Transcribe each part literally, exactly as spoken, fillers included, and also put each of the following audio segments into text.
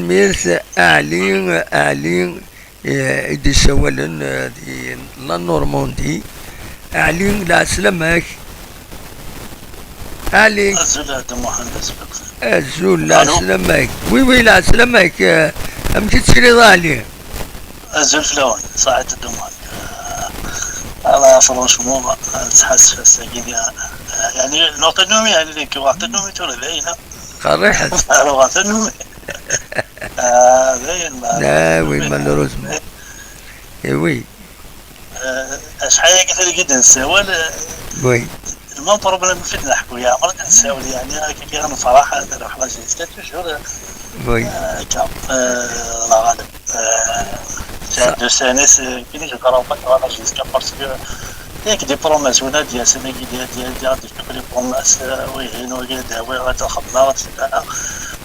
Mirt Aɛli, Aɛli, eh, i d-issawalen, eh, di la Normandie. Aɛli, lɛeslama-k. Aɛli. Azul a Dda Muḥend, azul. Azul, lɛeslama-k. Oui, oui, lɛeslama-k. Eh, amek i tettiliḍ a Aɛli? Azul fell-awen, saɛid a Dda Muḥend. Eh, ala, franchement, eh, nettḥasef ass-agi, eh, yani, nuɣ tannumi, yani, deg uɣeɣ tannumi tura, d ayen. Qerriḥet. Ala, uɣeɣ tannumi. Ah, d ayen, ma- Ah, oui, malheureusement. Eh oui. Eh, acḥal-agi tagi d-nessawal, eh, Oui. Le même problème fi d-neḥku, yeɛmer ad d-nessawal, yeɛni, akka kra nefraḥ, ad nruḥ la geste, toujours, eh, Oui. eh, akka, eh, la ghaleb. Eh, Ça- deux années, c'est fini, je crois pas que la geste, parce que il y a que des promesses, on a dit, c'est des, des, des, des, des, des promesses, eh, oui, oui, oui, oui, oui, oui, oui, oui,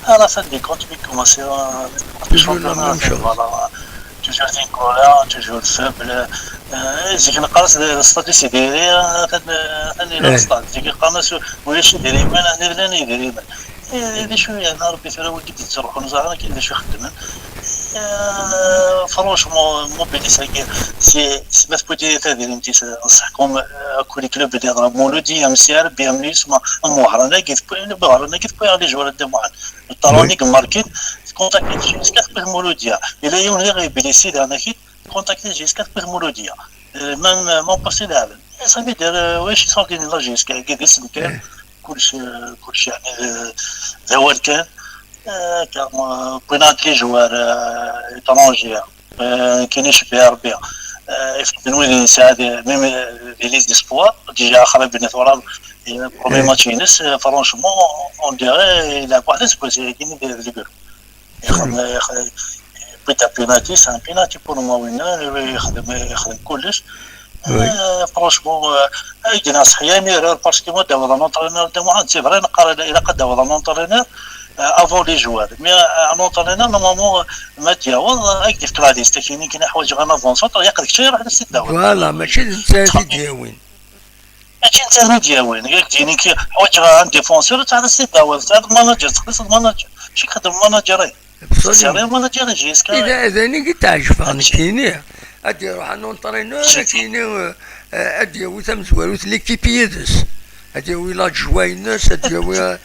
à la fin des comptes, puis commencer, euh, Toujours la championnat, même chose. Voilà. Toujours une colère, toujours faible. Euh, zik neqqar-as le statut c'est derrière, atan, atan ila Eh. Stade. Zik yeqqar-as ulac idrimen, atan llan idrimen. Eh, d acu yeɛni Rebbi tura wigi d-yettruḥun ẓer akken d acu xeddmen. Eh, franchement, mobilise-agi, si, si ma tewwi-d tadrimt-is, nṣeḥkum, eh, akk les clubs d-yeḍra Muludi, am C R B, am l'USMA, am Wehran-agi, tewwi, Wehran-agi tewwi les joueurs de Muḥend. Le talon Oui. Marqué, contacté jusqu'à ce que Muludi. Il y a une erreur blessé dans la hit, contacté jusqu'à ce que Muludi. Euh, même, euh, mon poste là. Ça veut dire, euh, oui, je suis sorti de la G S K, qui est كلش، كلش يعني، آه، ذا هو اللي كان. آه، كان، آه، بغينا هاد les joueurs, آه، étrangers. آه، كاين شي بي ار بي. آه، يفقدن وين يساعد، même, آه، les listes d'espoir. Déjà خرج بينات ورا، آه، premier match ينس، آه، franchement, on dirait يلعب واحد الاسبوع زي كاين في الكروب. يخدم، يخ-، يبيض بيناتي، c'est un penalty pour moi وين يخدم، يخدم كلش. Oui. آه، franchement, آه، اي جينا صحيان erreur parce que ما داوض un entraîneur de moi, c'est vrai نقرا الا، الا قد داوض un entraîneur, آه، avant les joueurs. Mais, آه، un entraîneur normalement ما داوض، آه، اي ديك la liste كاينين كاين حوايج غير نافونسو، يقدر كشي يروح للسيت داوض. Voilà, ماشي انت اللي داوين. ماشي انت اللي داوين، ياك جيني كي حوايج غير un défenseur تاع السيت داوض، تاع المانجر، تقدر المانجر. شي خدم المانجر اي. Absolument. C'est vraiment la G S K. إذا، إذا نيجي تعجب عن كيني، أدي يروح عن entraîneur، كيني, آه، أدي يوي ثم زوالو l'équipe يدس. أدي يوي l'adjoint ينس، أدي يوي، آه،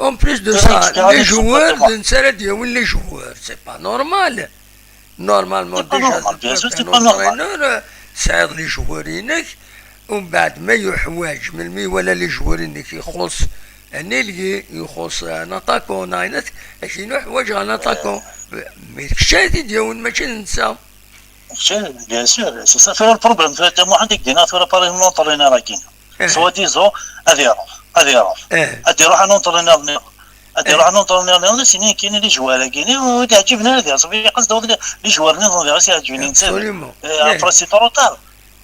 en plus de ça, les joueurs, نسال أدي يوي les joueurs, c'est pas normal. Normalement, déjà, un entraîneur, آه، تساعد les joueurs ينك. ومن بعد ما يحواج، من مي ولا les joueurs انك يخص un ailier، يخص un attaquant، ناينت، اكينو حواج un attaquant. Mais كشاي دي ديون ماشي ننسى. كشاي، bien sûr, c'est ça. ثورة البروبليم، ثورة تاع محمد يدينا، ثورة باري من l'entraîneur كاين. إيه. Soi-disant، هذه يروح، هذه يروح. إيه. هذه يروح un entraîneur، هذه يروح un entraîneur، سيني كاين les joueurs كاين، ويعجبنا هذه، صافي قصدي les joueurs نظن غير يعجبني نسال. Absolument. إيه، إيه. Après c'est trop tard.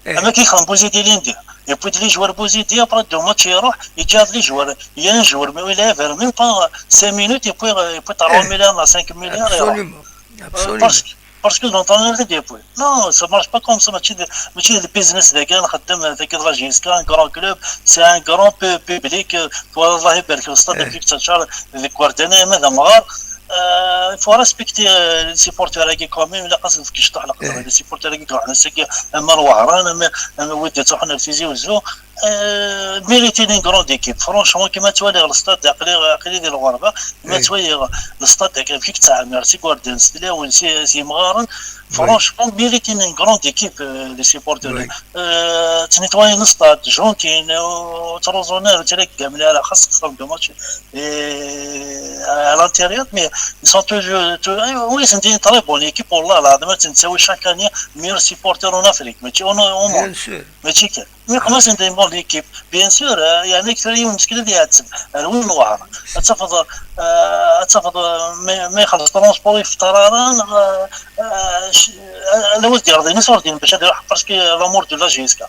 إيه. اما كي يخدم بوزيدي اللي ندير، يبوي لي جوار بوزيدي، ابري دو ماتش يروح يجي هاد لي جوار، يا جوار مي ولا فير ميم با سانك مينوت يبوي، يبوي تروا إيه. مليار ولا سانك مليار يروح. Absolument. Absolument. باسكو، باسكو لونترينور غادي يبوي. نو، سا مارش با كوم سا، ماشي دي، ماشي دي بيزنس. ذاك نخدم ذاك لا جي اس كا، ان كرون كلوب، سي ان كرون بيبليك. والله يبارك في الستاد إيه. ديك تشار، ديك وردانه ماذا مغار. آه، فو ريسبكتي، آه، لي سيبورتور هاكي كومين، ولا قاصد في كيشطح، لا قاصد إيه. لي سيبورتور هاكي كوع ناس هاكي، اما الوهران، اما، اما ودي تروح نفسيزي وزو. آه، ميريتي لين كروند ايكيب، فرونشمون، كيما توالي الستاد، عقلي، عقلي ديال الغربه، كيما إيه. توالي الستاد هاكي فيك تاع ميرسي كوارديان، ستلاون، سي، سي مغارن، إيه. فرونشمون، ميريتي لين كروند ايكيب، آه، لي سيبورتور. إيه. آه، تنيتواي الستاد، جونتين، وتروزونير، وتريك كامل، على خاص خصهم دو ماتش. إيه، à l'intérieur, mais ils sont toujours, tou-, oui, c'est une très bonne équipe, والله العظيم، تنساوي chaque année meilleur supporter en Afrique, ماشي au, au monde. Bien sûr. ماشي كان. Mais خلاص، c'est une bonne équipe. Bien sûr, آه، يعني، أكثر يوم مسكين اللي يعتسب. آه، وين نوار؟ تفضل، آه، تفضل، آه، ما، ما يخلص ترونسبور في طراران، آه، آه، ش-، آه، أنا ولدي يرضيني، صور دين باش هذا يروح، parce que l'amour de la G S K.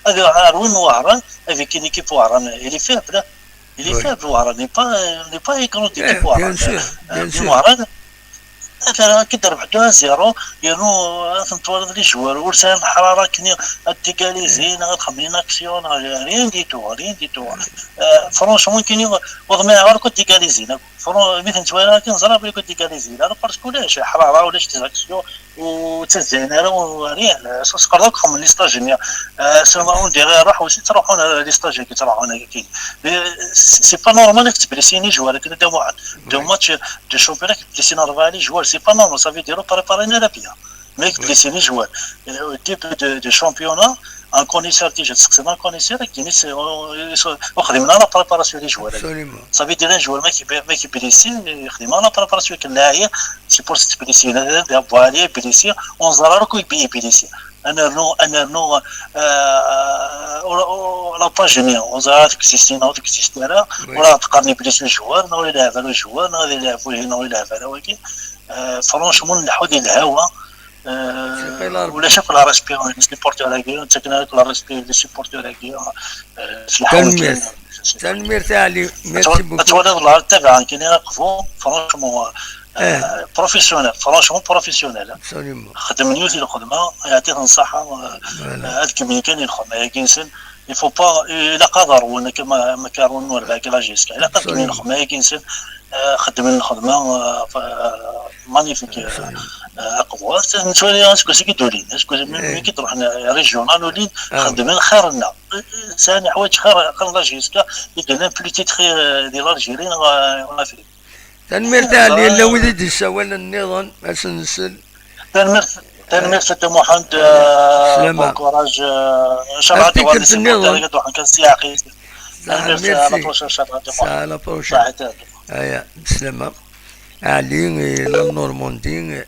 هذا يروح، آه، وين نوار؟ هذيك une équipe وهران، اللي فيها بلا. Il est faible, Wahran n'est pas, n'est pas une grande équipe, Wahran. Bien sûr, bien sûr. Wahran, كي ضرب حدو un zéro، يانو، فهمت، ورا لي جوار، ورسان الحرارة كني، اتيكاليزينا، غتخمينا اكسيون، rien du tout, rien du tout. آه، فرونشمون، كاين وضمي غير كنت تيكاليزينا. Fran-, mi ten-twala akken, ẓriɣ belli kud égaliser. Alors, parce que ulac ḥrara, ulac des actions, ur ttazzalen ara, ur rien. Sqerḍ akk xemmen les stages-nni. Seulement, on dirait ruḥ aussi ttruḥun les stages-agi, ttruḥun akken. C'est pas normal ad k-tblessin les joueurs akken, Dda Muḥend. Deux matchs de championnat, k-blessin rebɛa les joueurs, c'est pas normal, ça veut dire ur préparin ara bien. Mais k-blessin les joueurs. Au début de, de championnat, un connaisseur déjà, c'est un connaisseur, qui dit, c'est, on, on, on خدمنا la préparation des joueurs. Absolument. Ça veut dire un joueur, mais qui, mais qui blessé, خدمنا la préparation, que là, c'est pour cette blessure, là, là, voilà, blessé, on se rend compte qu'il est blessé. انا رنو انا رنو لا باج مية، وزارة كسيستينا وكسيستينا، ولا تقارني بلي سو جوار، نو يلعب على جوار، نو يلعب وجهي، نو يلعب على وجهي. فرونشمون نحو دي الهوا. ولا شاف لا ريسبي لي سيبورتور هاكي، تاكنا لا ريسبي لي سيبورتور هاكي. في الحوت تنميرت. تنميرت علي، ميرسي بوكو. تولي والله تابع كاين يقفو، فرونشمون، بروفيسيونيل، فرونشمون بروفيسيونيل. خدم نيوتي الخدمه، يعطيك الصحه. هاد كمين كاين الخدمه يا كينسن. Il faut pas الا قدر ولا كما ما كارون ولا باقي لا جيسكا الا قدر كمين الخدمه يا كينسن. خدم الخدمه مانيفيك. اقوى نتولي اسكو سيكي دولين اسكو ملي كي تروح ريجيونال ولين خدمين خير لنا. ثاني حوايج خير خير لا جيسكا يدنا بلوتيت خير دي لالجيري ولا في تنميرت علي لا ويدي دي سوال النظام اسنسل. تنميرت تنميرت سيدي محمد. سلامة. بون كوراج. ان شاء الله غادي نسيبورتي غادي نروح نكسي عقيد. تنميرت على بروشين ان شاء الله غادي نروح. على بروشين. صحيح. ايا بسلامة. علي لا نورموندي.